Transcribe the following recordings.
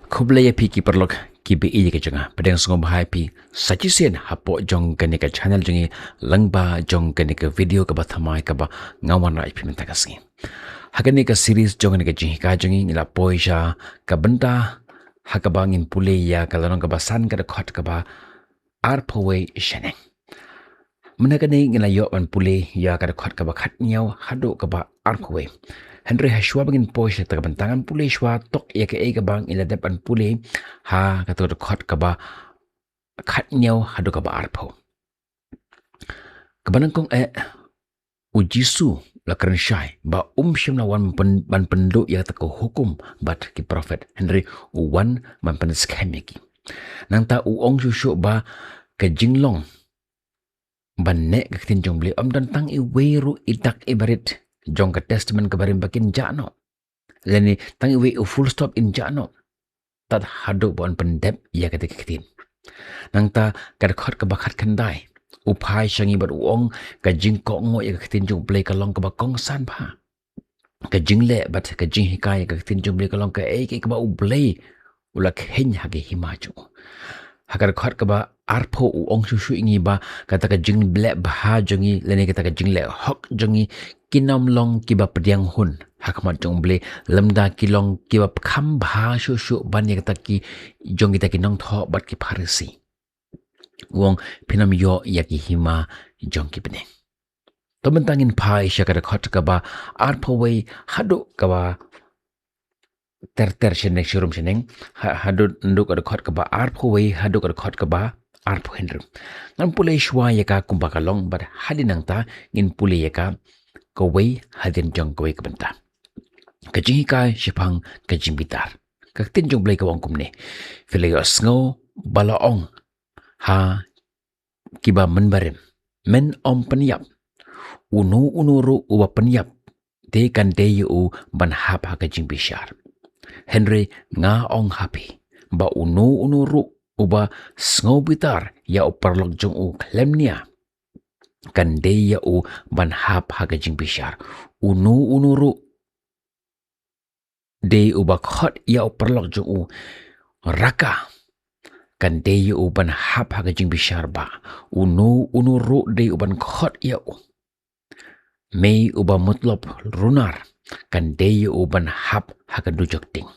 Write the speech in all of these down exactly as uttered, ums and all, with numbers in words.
Khublei ïa phi ki paralok kiba ïeit ka jong nga. Pdiang sngewbha ïa phi sa shisien hapoh jong kane ka channel jong ngi, lyngba jong kane ka video kaba thymmai kaba nga wanrah ïa phi mynta ka sngi. Ha kane ka series jong kane ka jinghikai jong ngi, ngi la poi sha ka bynta ha kaba ngin pule ïa ka lynnong kaba san, ka dkhot kaba arphew wei shaneng. Mynta kane ngi la ïoh ban pule ïa ka dkhot kaba khathynñiew haduh kaba arphew wei. Hynrei ha shuwa ba ngin poi sha kata ka bynta, ngan pule shuwa tok ïa kaei kaba ngi la dep ban pule ha kata ka dkhot kaba khathynñiew haduh kaba arphew. Kaba nyngkong eh, u Jisu la kren shai ba um shym la wan pyn-, ban pynduh ïa kata ka hukum bad ki prophet, hynrei u wan ban pynskhem ïa ki. Nangta u ong shuh shuh ba ka jinglong ban neh ka ktien jong U Blei ym don tang iwei ruh i dak i barit jong ka Testament kaba rim ba kin jah noh, lane tang iwei u full stop in jah noh, tad haduh ba yn pyndep ïa kata ka ktien. Nangta ka dkhot kaba khatkhyndai, u phai sha ngi bad u ong, ka jingkohnguh ïa ka ktien jong U Blei ka long kaba kongsan bha. Ka jingleh bad ka jinghikai ïa ka ktien jong U Blei ka long kaei kaei kaba U Blei u la kheiñ ha ka hima jong u. Ha ka dkhot kaba arphew u ong shuh shuh ïa ngi ba kata ka jingleh bha jong ngi lane kata ka jingleh hok jong ngi kin ym long kiba pdiang hun ha khmat jong U Blei, lymda ki long kiba kham bha shuh shuh ban ïa kata ki jong kita ki nongthoh bad ki Pharisi. U ong, phin ym ïoh ïa ki hima jong ki bneng. To mynta ngin phai sha ka dkhot kaba arphew wei haduh kaba ter ter shaneng, shirum shaneng, ha-, haduh, naduh ka dkhot kaba arphew wei haduh ka dkhot kaba arphew hynriew. Ngan pule shuwa ïa ka kumba ka long bad hadien nangta ngin pule ïa ka kawei hadien jong kawei ka bynta. Ka jinghikai shaphang ka jingbitar. Ka ktien jong U Blei ka ong kumne: Phi la ïohsngew ba la ong ha kiba mynbarim, men ym pynïap. Uno uno ruh uba pynïap, te kan dei ïa u ban hap ha ka jingbishar. Hynrei nga ong ha phi, ba uno uno ruh uba sngew bitar ïa u paralok jong u khlem nia, kan dei ïa u ban hap ha ka jingbishar. Uno uno ruh dei uba khot ïa u paralok jong u raka, kan dei ïa u ban hap ha ka jingbishar ba. Uno uno ruh dei uban khot ïa u mei uba mutlop runar, kan dei ïa u ban hap ha ka dujok ding.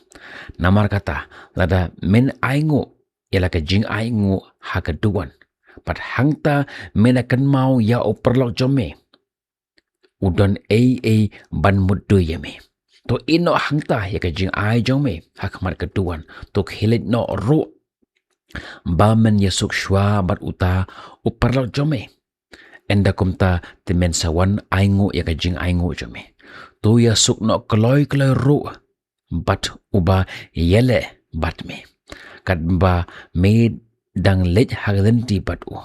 Namar kata, lada men ainguh ïa la ka jingainguh ha ka duwan, bad hangta men kynmaw ïa u paralok jong me, u don ei ei ban mutdur ïa me, to ïehnoh hangta ïa ka jingai jong me ha khmat ka duwan, to khie leit noh ruh ba men ïasuk shuwa bad uta u paralok jong me. Ynda kumta te men sa wan ainguh ïa ka jingainguh jong me. To ïasuk noh kloi kloi ruh bad uba ïaleh bad me, katba me dang leit ha ka lynti bad u,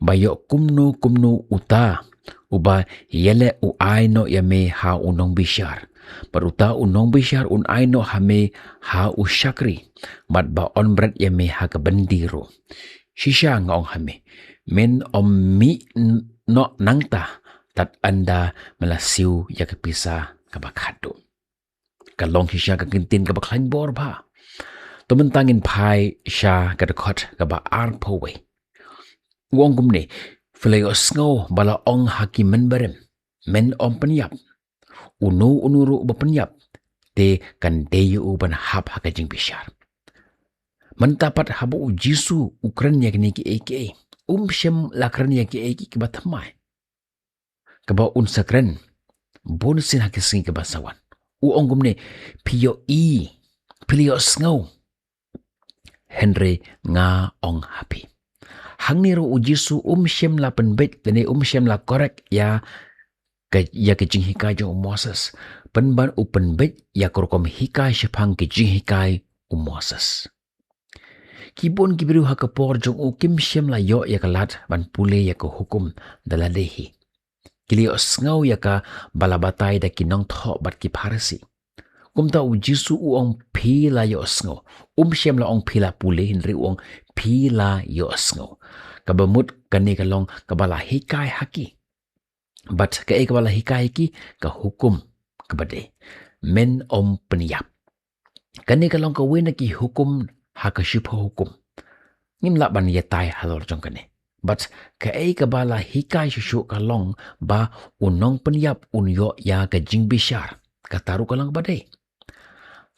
ba ïoh kumno kumno uta uba ïaleh u ai noh ïa me ha u nongbishar, bad uta u nongbishar un ai noh ha me ha u shakri, bad ba yn bret ïa me ha ka byndi ruh. Shisha nga ong ha me, men ym mih n-, noh nangta tad ynda me la siew ïa ka pisa kaba khadduh. Ka long shisha ka ktien kaba khlaiñ bor bha. To mynta ngin phai sha ka dkhot kaba arphew wei. U ong kumne: Phi la ïohsngew ba la ong ha ki mynbarim, men ym pynïap. Uno uno ruh uba pynïap, te kan dei ïa u ban hap ha ka jingbishar. Mynta pat haba u Jisu u kren ïa kine kiei kiei, um shym la kren ïa kiei kiei kiba thymmai, kaba un sa kren bunsien ha ki sngi kiba sa wan. U ong kumne: Phi ïohi, phi la ïohsngew, hynrei nga ong ha phi. Hangne ruh u Jisu um shym la pynbeit lane um shym la korek ïa ka, ïa ka jinghikai jong u Moses, pynban u pynbeit ïa ka rukom hikai shaphang ka jinghikai u Moses. Ki bun ki briew ha ka por jong u kim shym la ïoh ïa ka lad ban pule ïa ka hukum da lade hi. Ki la ïohsngew ïa kaba la batai da ki nongthoh bad ki Pharisi. Kumta u Jisu u ong phi la ïohsngew. Um shym la ong phi la pule, hynrei u ong phi la ïohsngew. Kaba mut kane ka long kaba la hikai ha ki. Bad kaei kaba la hikai ha ki? Ka hukum kaba dei: Men ym pynïap. Kane ka long kawei na ki hukum ha ka shiphew hukum. Ngim lah ban ïatai halor jong kane. Bad kaei kaba la hikai shuh shuh ka long ba u nongpynïap un ïoh ïa ka jingbishar. Kata ruh ka long kaba dei.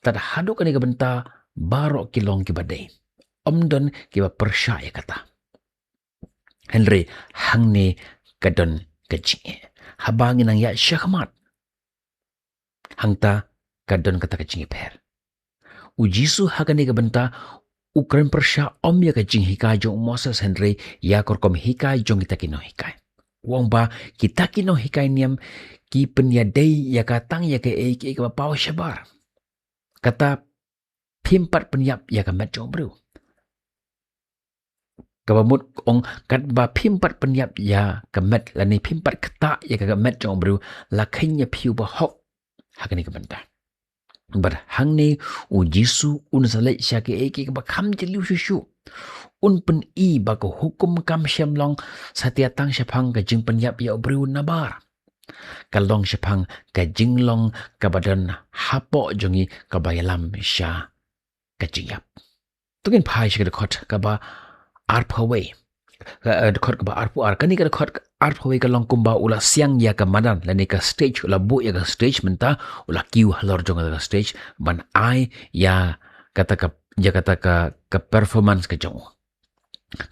Tad haduh kane ka bynta baroh ki long kiba dei. Ym don kiba pyrshah ïa kata. Hynrei hangne ka don ka jingeh. Haba ngi nang ïaid shakhmat, hangta ka don kata ka jingïapher. U Jisu ha kane ka bynta u kren pyrshah ym ïa ka jinghikai jong u Moses hynrei ïa ka rukom hikai jong kita ki nonghikai. U ong ba kita ki nonghikai niam ki pynïadei ïa ka tang ïa kaei kaei kaba paw shabar. Kata phim pat pynïap ïa ka met jong u briew. Kaba mut ong katba phim pat pynïap ïa ka met lane phim pat ktah ïa ka met jong u briew, la kheiñ ïa phi uba hok ha kane ka bynta. Bad hangne u Jisu un sa leit sha kaei kaei kaba kham jylliew shuh shuh. Un pyni ba ka hukum kam shym long satia tang shaphang ka jingpynïap ïa u briew nabar. Ka long shaphang ka jinglong kaba don hapoh jong ngi kaba ïalam sha ka jingïap. To ngin phai sha ka dkhot kaba arphew wei. Ka, eh, dkhot kaba arphew ar. Kane ka dkhot arphew wei ka long kumba u la siang ïa ka madan lane ka stage, u la buh ïa ka stage mynta, u la kiew halor jong ka stage ban ai ïa kata ka, ïa kata ka, ka performance ka jong u.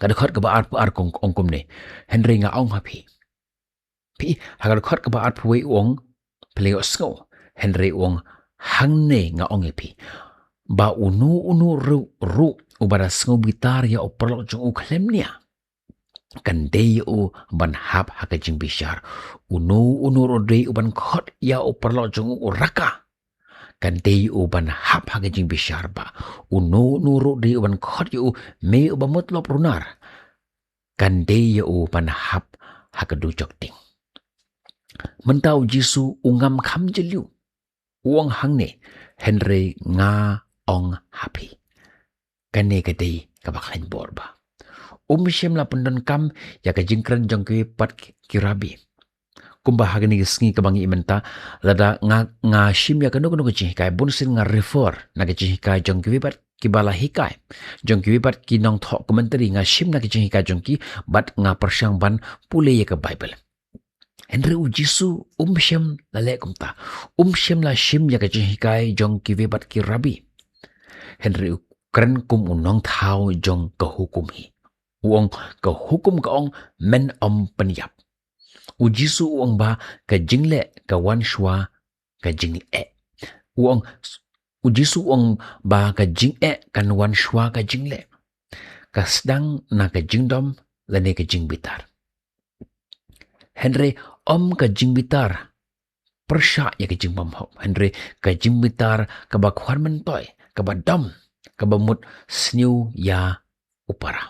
Ka dkhot kaba arphew ar ka ong kumne. Hynrei nga ong ha phi. Phi, ha ka dkhot kaba arphew wei u ong, phi la ïohsngew, hynrei u ong hangne nga ong ïa phi. Ba uno uno ruh, ruh uba da sngewbitar ïa u paralok jong u khlem nia, kan dei ïa u ban hap ha ka jingbishar. Uno uno ruh dei u ban khot ïa u paralok jong u raka, kan dei ïa u ban hap ha ka jingbishar. Ba uno uno ruh dei u ban khot ïa u me uba mutlop runar, kan dei ïa u ban hap ha ka dujok ding. Mynta u Jisu u ngam kham jylliew. U ong hangne, hynrei nga ong ha phi. Kane ka dei kaba khlaiñ bor ba um shym la pyndonkam ïa ka jingkren jong kiwei pat ki rabi. Kumba ha kane ka sngi kaba ngi ïoh mynta, lada nga, nga shim ïa kano kano ka jinghikai, bun sien nga refer na ka jinghikai jong kiwei pat kiba la hikai, jong kiwei pat ki nongthoh commentary, nga shim na ka jinghikai jong ki bad nga pyrshang ban pule ïa ka Baibl. Hynrei u Jisu um shym la leh kumta. Um shym la shim ïa ka jinghikai jong kiwei pat ki rabi. Hynrei u kren kum u nongthaw jong ka hukum hi. U ong ka hukum ka ong men ym pynïap. U Jisu u ong ba ka jingleh ka wan shuwa ka jingeh. U ong, u Jisu u ong ba ka jingeh kan wan shuwa ka jingleh. Ka sdang na ka jingdom lane ka jingbitar. Hynrei ym ka jingbitar pyrshah ïa ka jingbymhok, hynrei ka jingbitar kaba khwan myntoi, kaba dom, kaba mut sniew ïa u para.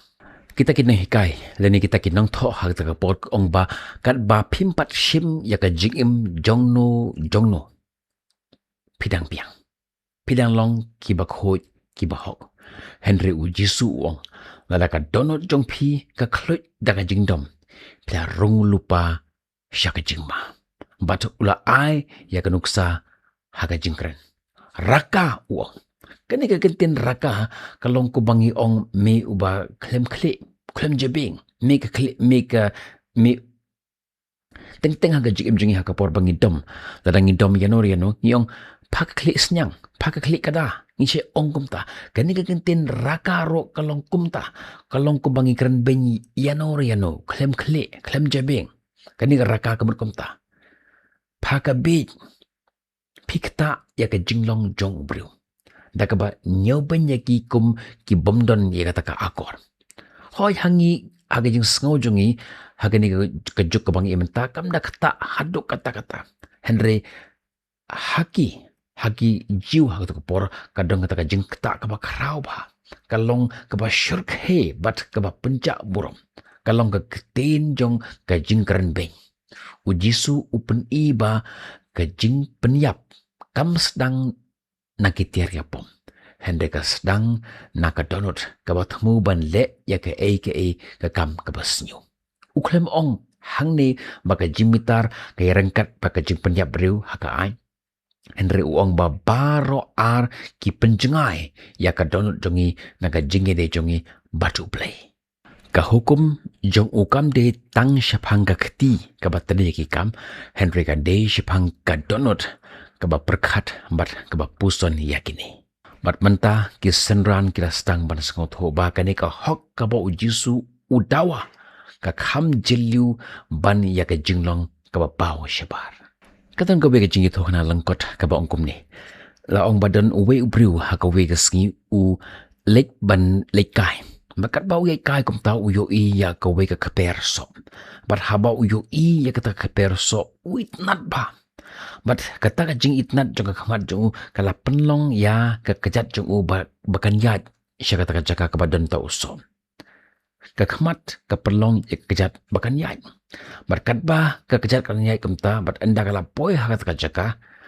Kita ki nonghikai lane kita ki nongthoh ha kata ka por ki ong ba katba phim pat shim ïa ka jingim jongno jongno, phi dang biang, phi dang long kiba khuid kiba hok. Hynrei u Jisu u ong, lada ka dohnud jong phi ka khluit da ka jingdom, phi la rung lypa sha ka jingma. Bad u la ai ïa ka nuksa ha ka jingkren. Raka, u ong. Kane ka kyntien raka ka long kumba ngi ong me uba khlem khlieh, khlem jabieng, me ka khlieh, me ka, me teng teng ha ka jingim jong ngi ha ka por ba ngi dom. Lada ngi dom ïano ïano, ngi ong pha ka khlieh sniang, pha ka khlieh kada. Ngi shait ong kumta. Kane ka kyntien raka ruh ka long kumta. Ka long kumba ngi kren beiñ ïano ïano, khlem khlieh, khlem jabieng. Kane ka raka ka mut kumta. Pha ka bieit, phi ktah ïa ka jinglong jong u briew da kaba ñiewbeiñ ïa ki kum ki bym don ïa kata ka akor. Hooid, ha ngi, ha ka jingsngew jong ngi ha kane ka, ka juk kaba ngi ïoh mynta, kam da ktah haduh katta katta. Hynrei ha ki, ha ki Jiw ha kata ka por ka don kata ka jingktah kaba khraw bha, ka long kaba shyrkhei bad kaba pynjah burom. Ka long ka ktien jong ka jingkren beiñ. U Jisu u pyni ba ka jingpynïap kam sdang na ki tiar ïapom, hynrei ka sdang na ka dohnud kaba thmu ban leh ïa kaei kaei ka kam kaba sniew. U khlem ong hangne ba ka jingbitar ka ïaryngkat bad ka jingpynïap briew ha ka aiñ. Hynrei u ong ba baroh ar ki pynjngai ïa ka dohnud jong ngi na ka jingïadei jong ngi bad U Blei. Ka hukum jong u kam dei tang shaphang ka kti kaba tnad ïa ki kam, hynrei ka dei shaphang ka dohnud kaba pyrkhat bad kaba puson ïa kine. Bad mynta ki synran ki la sdang ban sngewthuh ba kane ka hok kaba u Jisu u dawa ka kham jylliew ban ïa ka jinglong kaba paw shabar. Ka don kawei ka jingïathuhkhana lyngkot kaba ong kumne. La ong ba don uwei u briew ha kawei ka sngi u leit ban leit kai. Bad katba u ïaid kai kumta u ïohi ïa kawei ka kper soh. Bad haba u ïohi ïa kata ka kper soh u itynnad bha. Bad kata ka jingitynnad jong ka khmat jong u ka la pynlong ïa ka kjat jong u ba, ba kan ïaid sha kata ka jaka kaba don uta u soh. Ka khmat ka pynlong ïa ka kjat ba kan ïaid. Bad katba ka kjat kan ïaid kumta bad ynda ka la poi ha kata ka jaka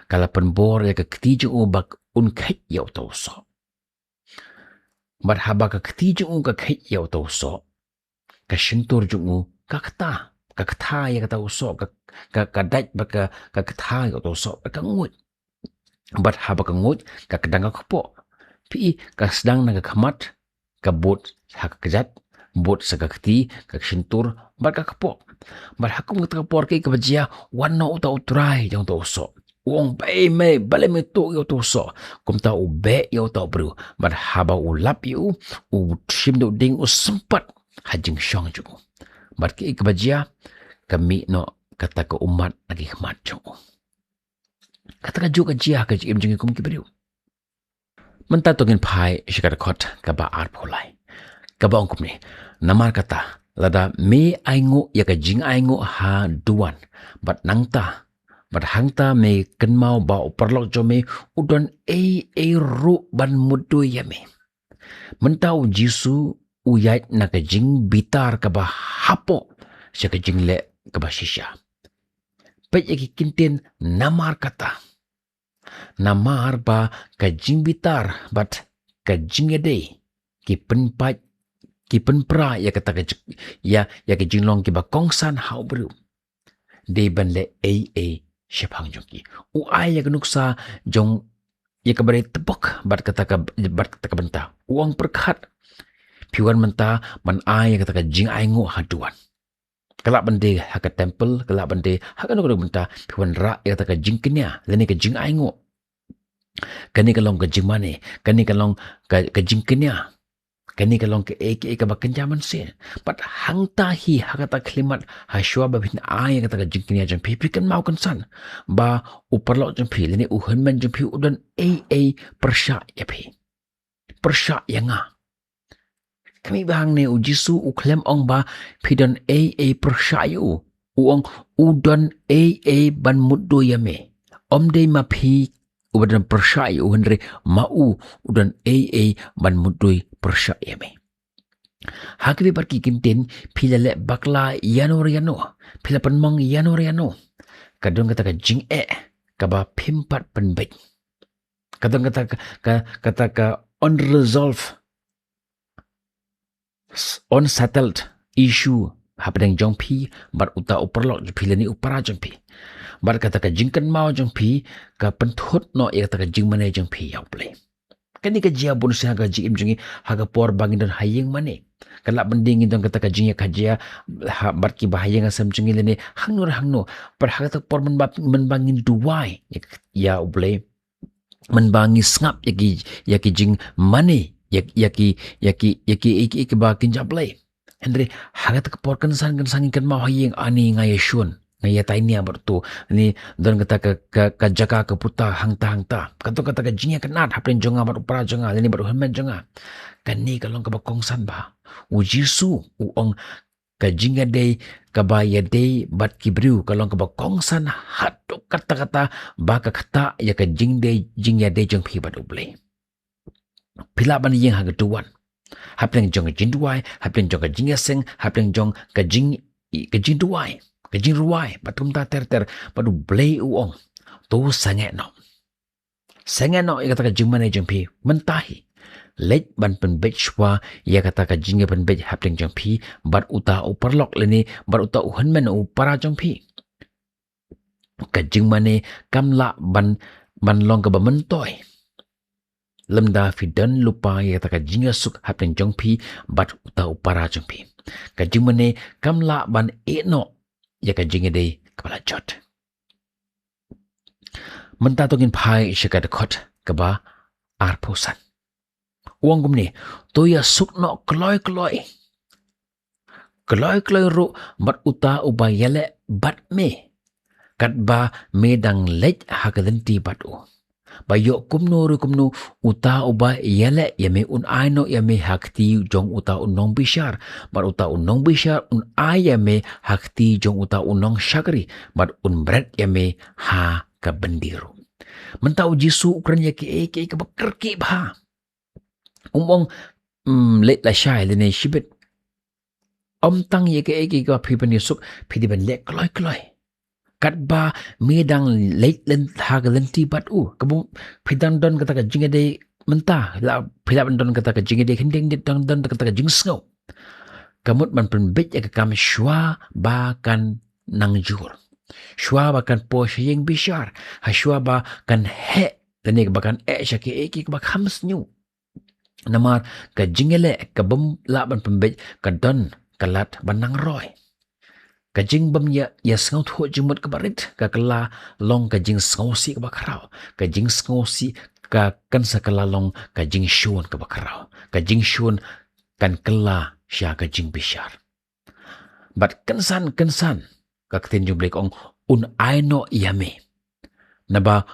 ka la pynbor ïa ka kti jong u ba un kheit ïa uta u soh. Bad haba ka kti jong u ka kheit ïa uta u soh, ka shyntur jong u ka kta, ka kta ïa kata u soh, ka, ka, ka dait bad ka, ka kta ïa uta u soh, ka nguid. Bad haba ka nguid ka kdang ka kpoh. Phi i ka sdang na ka khmat, ka bud ha ka kjat, bud sa ka kti, ka shyntur bad ka kpoh. Bad ha kum kata ka por kaei kaba jia, wan noh uta u trai jong uta u soh. U ong ba ei mei, balei me tuh ïa uta u soh. Kumta u beh ïa uta u briew. Bad haba u lap ïa u, u shim da u dieng u sympat ha jingshong jong u. Bad kaei kaba jia, ka mih noh kata ka ummat na ki khmat jong u. Kata kajuh ka jia ha ka jingim jong ngi kum ki briew. Mynta to ngin phai sha ka dkhot kaba arphew lai. Kaba ong kumne. Namar kata, lada me ainguh ïa ka jingainguh haduh wan. Bad nangta, bad hangta me kynmaw ba u paralok jong me u don ei ei ruh ban mutdur ïa me. Mynta u Jisu u ïaid na ka jingbitar kaba hapoh sha ka jingleh kaba shisha. Peit ïa ki kyntien namar kata. Namar ba ka jingbitar bad ka jingïadei ki pynpait ki pynpra ïa kata ka jing, ïa, ïa ka jinglong kiba kongsan ha u briew. Dei ban leh ei ei shaphang jong ki. U ai ïa ka nuksa jong ïa kaba dei tbok bad kata ka, bad kata ka bynta. U ong pyrkhat. Phi wan mynta ban ai ïa kata ka jingainguh haduh wan. Ka lah ban dei ha ka temple, ka lah ban dei ha kano kano ka bynta, phi wanrah ïa kata ka jingkñia lane ka jingainguh. Kane ka long ka jingmane, kane ka long ka, ka jingkñia. Kane ka long kaei kaei kaba kynja mynsiem. Bad hangta hi ha kata ka khyllipmat ha shuwa ba phin ai ïa kata ka jingkñia jong phi, phi kynmaw kynsan ba u paralok jong phi lane u hynmen jong phi u don ei ei pyrshah ïa phi. Pyrshah ïa nga. Ka mih ba hangne u Jisu u khlem ong ba phi don ei ei pyrshah ïa u. U ong u don ei ei ban mutdur ïa me. Ym dei ma phi uba don pyrshah ïa u hynrei ma u u don ei ei ban mutdur pyrshah ïa me. Ha kiwei pat ki kyntien phi la leh bakla ïano re ïano. Phi la pynmong ïano re ïano. Ka don kata ka jingeh kaba phim pat pynbeit. Ka don kata ka, ka, kata ka unresolved, s-, unsettled issue hapdeng jong phi bad uta u paralok jong phi lane u para jong phi. Bad kata ka jingkynmaw jong phi ka pynthut noh ïa kata ka jingmane jong phi ïa U Blei. Kane ka jia bun sien ha ka jingim jong ngi ha ka por ba ngin don ha ïing mane. Ka lah ban dei ngin don kata ka jingïakajia ha bad kiba ha ïing ha sem jong ngi lane hangno re hangno. Bad ha kata ka por mynba, mynba ngin duwai ïa, ïa U Blei. Mynba ngi sngap ïa ki, ïa ki jingmane, ïa, ïa ki, ïa ki, ïa ki, ïa ki, ïa ki ba kynja Blei. Hynrei ha kata ka por kynsan kynsan ngi kynmaw ha ïing, ani nga ïashun, nga ïatainia bad uto. Ani don kata ka, ka, ka jaka ka puta hangta hangta. Ka don kata ka jingïakynad hapdeng jong nga bad u para jong nga lane bad u hynmen jong nga. Kane ka long kaba kongsan bha. U Jisu u ong ka jingïadei kaba ïadei bad ki briew ka long kaba kongsan haduh katta katta ba ka ktah ïa ka jingdei jingïadei jong phi bad U Blei. Phi lah ban ïeng ha ka duwan. Hapdeng jong ka jingduwai, hapdeng jong ka jingïaseng, hapdeng jong ka jing, ka jingduwai, ka jingrwai bad kumta ter ter bad U Blei u ong, to sangeh noh. Sangeh noh ïa kata ka jingmane jong phi mynta hi. Leit ban pynbeit shuwa ïa kata ka jingïapynbeit hapdeng jong phi bad uta u paralok lane bad uta u hynmen u para jong phi. Ka jingmane kam lah ban ban long kaba myntoi lymda phi don lypa ïa kata ka jingïasuk hapdeng jong phi bad uta u para jong phi. Ka jingmane kam lah ban ïeh noh ïa ka jingïadei kaba la jot. Mynta to ngin phai sha ka dkhot kaba arphew san. U ong kumne, to ïasuk noh kloi kloi, kloi kloi ruh bad uta uba ïaleh bad me, katba me dang leit ha ka lynti bad u. Ba ïoh kumno ruh kumno, uta uba ïaleh ïa me un ai noh ïa me ha kti jong uta u nongbishar, bad uta u nongbishar un ai ïa me ha kti jong uta u nongshakri, bad un bret ïa me ha ka byndi ruh. Mynta u Jisu u kren ïa kiei kiei kaba kyrkieh bha. Um ong, mm, leit lashai lane shibit. Ym tang ïa kiei kiei kaba phi pynïasuk, phi dei ban leh kloi kloi. Katba me dang leit lyn ha ka lynti bad u. Kaba phi dang don kata ka jingïadei mynta, la phi lah ban don kata ka jingïadei khyndiat, dang don kata ka jingsngew. Ka mut ban pynbeit ïa ka kam shuwa ba kan nang jur. Shuwa ba kan poi sha ïing bishar. Ha shuwa ba kan heh, lane ba kan eh sha kiei kiei kaba kham sniew. Namar ka jingïaleh ka bym lah ban pynbeit ka don ka lad ban nang roi. Ka jingbym ïa, ïa sngewthuh jingmut kaba rit ka kylla long ka jingsngewsih kaba khraw. Ka jingsngewsih ka kan sa kylla long ka jingshun kaba khraw. Ka jingshun kan kylla sha ka jingbishar. Bad kynsan kynsan ka ktien jong u Blei ka ong un ai noh ïa me. Naba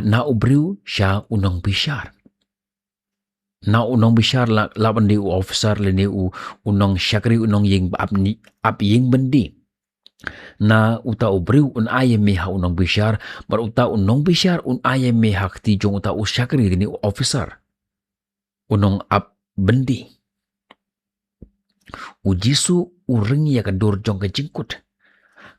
na u briew sha u nongbishar. Na u nongbishar la, la ban dei u officer lane u, u nongshakri, u nongïing ap ni, ap ïing byndi. Na uta u briew un ai ïa me ha u nongbishar, bad uta u nongbishar un ai ïa me ha kti jong uta u shakri lane u officer, u nongap byndi. U Jisu u ring ïa ka dur jong ka jingkut.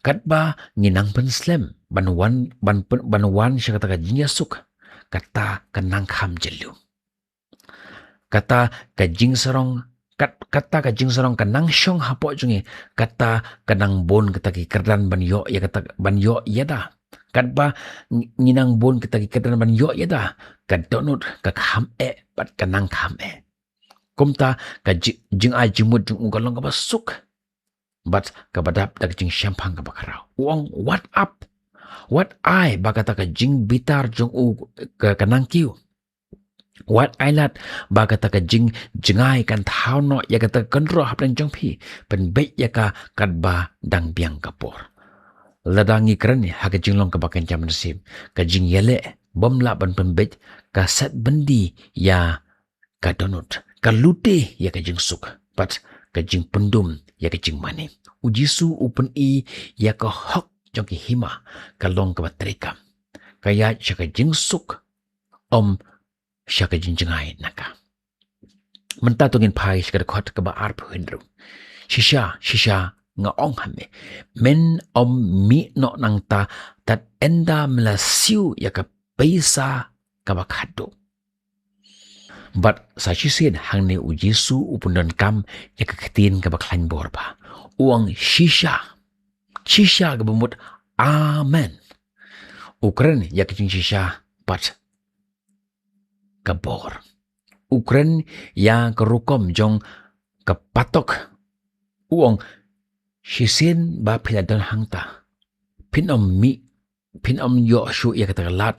Katba ngi nang pynslem ban wan, ban pyn-, ban wan sha kata ka jingïasuk, kata ka nang kham jylliew. Kata ka jingsarong, kat-, kata ka jingsarong ka nang shong hapoh jong ngi, kata ka nang bun kata ki kyrdan ban ïoh ïa kata, ban ïoh ïada. Katba ngi, ngi nang bun kata ki kyrdan ban ïoh ïada, ka dohnud ka kham eh bad ka nang kham eh. Kumta ka ji-, jingai jingmut jong u ka long kaba suk bad kaba dap da ka jingshemphang kaba khraw. U ong, wat ap, wat ai ba kata ka jingbitar jong u ka, ka nang kiew. Wat ai lad ba kata ka jingjngai kan thaw noh ïa kata ka kynroh hapdeng jong phi. Pynbeit ïa ka katba dang biang ka por. Lada ngi kren ha ka jinglong kaba kynja mynsiem, ka jingïaleh bym lah ban pynbeit ka set byndi ïa ka dohnud, ka lute ïa ka jingsuk, bad ka jingpyndum ïa ka jingmane. U Jisu u pyni ïa ka hok jong ki hima, ka long kaba treikam. Ka ïaid sha ka jingsuk, ym sha ka jingjngai na ka. Mynta to ngin phai sha ka dkhot kaba arphew hynriew. Shisha, shisha, nga ong ha me, men ym mih noh nangta tad ynda me la siew ïa ka pisa kaba khatduh. Bad sa shisien hangne u Jisu u pyndonkam ïa ka ktien kaba khlaiñ bor bha. U ong shisha. Shisha kaba mut amen. U kren ïa ka jingshisha bad ka bor. U kren ïa ka rukom jong ka patok. U ong shisien ba phi la don hangta, phin ym mih, phin ym ïoh shuh ïa kata ka lad,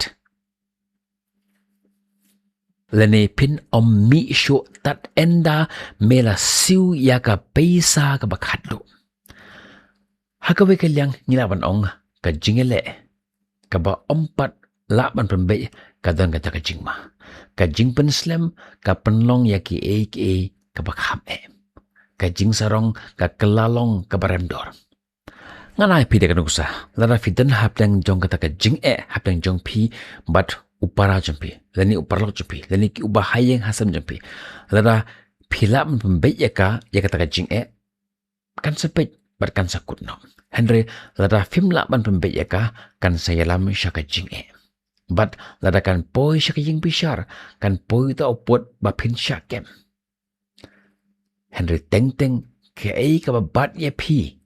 lane phin ym mih shuh tad ynda me la siew ïa ka pisa kaba khatduh. Ha kawei ka liang ngi lah ban ong ka jingïaleh kaba ym pat lah ban pynbeit ka don kata ka jingma. Ka jingpynslem ka pynlong ïa kiei kiei kaba kham eh. Ka jingsarong ka kylla long kaba rem dor. Ngan ai phi da ka nuksa, lada phi don hapdeng jong kata ka jingeh hapdeng jong phi bad u para jong phi, lane u paralok jong phi, lane ki uba ha ïing ha sem jong phi. Lada phi lah ban pynbeit ïa ka, ïa kata ka jingeh, kan sa peit bad kan sa kut noh. Hynrei lada phim lah ban pynbeit ïa ka, kan sa ïalam sha ka jingeh. Bad lada kan poi sha ka ïing bishar, kan poi da u pud ba phin shah kem. Hynrei teng teng kaei kaba bat ïa phi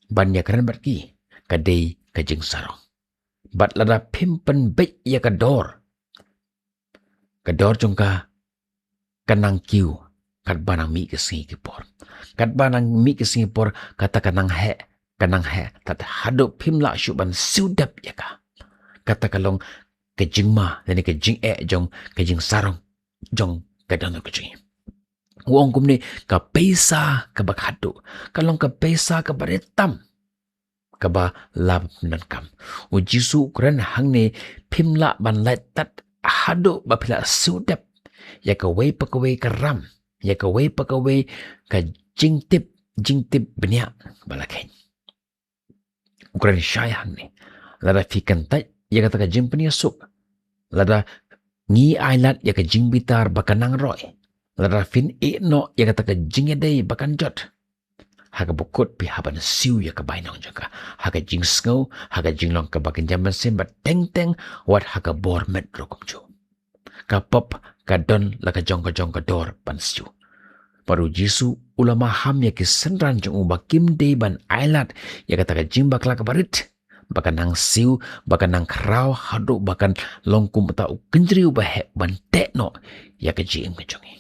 ban ïakren bad ki, ka dei ka jingsarong. Bad lada phim pynbeit ïa ka dor, ka dor jong ka ka nang kiew katba nang mih ki sngi ki por. Katba nang mih ki sngi ki por, kata ka nang heh, ka nang heh, tad haduh phim lah shuh ban siew dep ïa ka. Kata ka long ka jingma, lane ka jingeh jong ka jingsarong jong ka dohnud ka jong ngi. U ong kumne, ka pisa kaba khadduh ka long ka pisa kaba rit tam, kaba la pyndonkam. U Jisu u kren hangne, phim lah ban lait tad haduh ba phi la siew dep ïa kawei pa kawei ka ram, ïa kawei pa kawei ka jingtip, jingtip bniah ba la kheiñ. U kren shai hangne, lada phi kyntait ïa kata ka jingpynïasuk, lada ngi ailad ïa ka jingbitar ba ka nang roi, lada phin ïeh noh ïa kata ka jingïadei ba kan jot, ha kaba kut phi hap ban siew ïa ka bainong jong ka ha ka jingsngew, ha ka jinglong kaba kynja mynsiem, bad teng teng wat ha ka bor met ruh kumjuh. Ka pop ka don la ka jong ka jong ka dor ban siew. Bad u Jisu u la maham ïa ki synran jong u ba kim dei ban ailad ïa kata ka jingbakla kaba rit, ba kan nang siew, ba kan nang khraw haduh ba kan long kum uta u kynjriew ba heh ban teh noh ïa ka jingim ka jong ngi.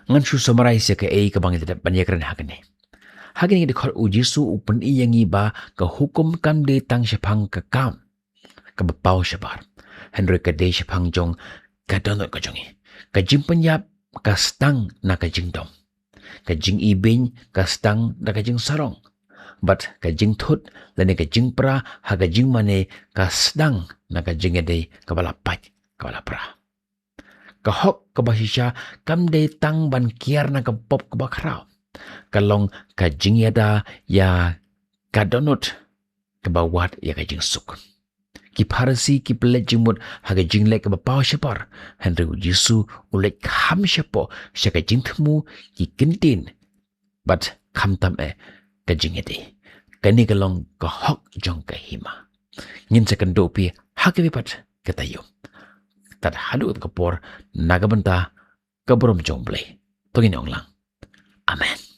Ngan shu summarize ïa kaei kaba ngi la dep ban ïakren ha kane. Ha kane ka dkhot u Jisu u pyni ïa ngi ba ka hukum kam dei tang shaphang ka kam kaba paw shabar, hynrei ka dei shaphang jong ka dohnud ka jong ngi. Ka jingpynïap ka sdang na ka jingdom. Ka jingibeiñ ka sdang na ka jingsarong. Bad ka jingthut lane ka jingpra ha ka jingmane ka sdang na ka jingïadei kaba la pait, kaba la pra. Ka hok kaba shisha kam dei tang ban kiar na ka pop kaba khraw. Ka long ka jingïada ïa ka dohnud kaba wad ïa ka jingsuk. Ki Pharisi ki pynleit jingmut ha ka jingleh kaba paw shabar, hynrei u Jisu u leit kham shapoh sha ka jingthmu, ki kyntien, bad khamtam eh ka jingïadei. Kane ka long ka hok jong ka hima. Ngin sa kynduh phi ha kawei pat ka taïew. Tad haduh ka por, na ka bynta ka burom jong u Blei, to ngin ong lang, Amen.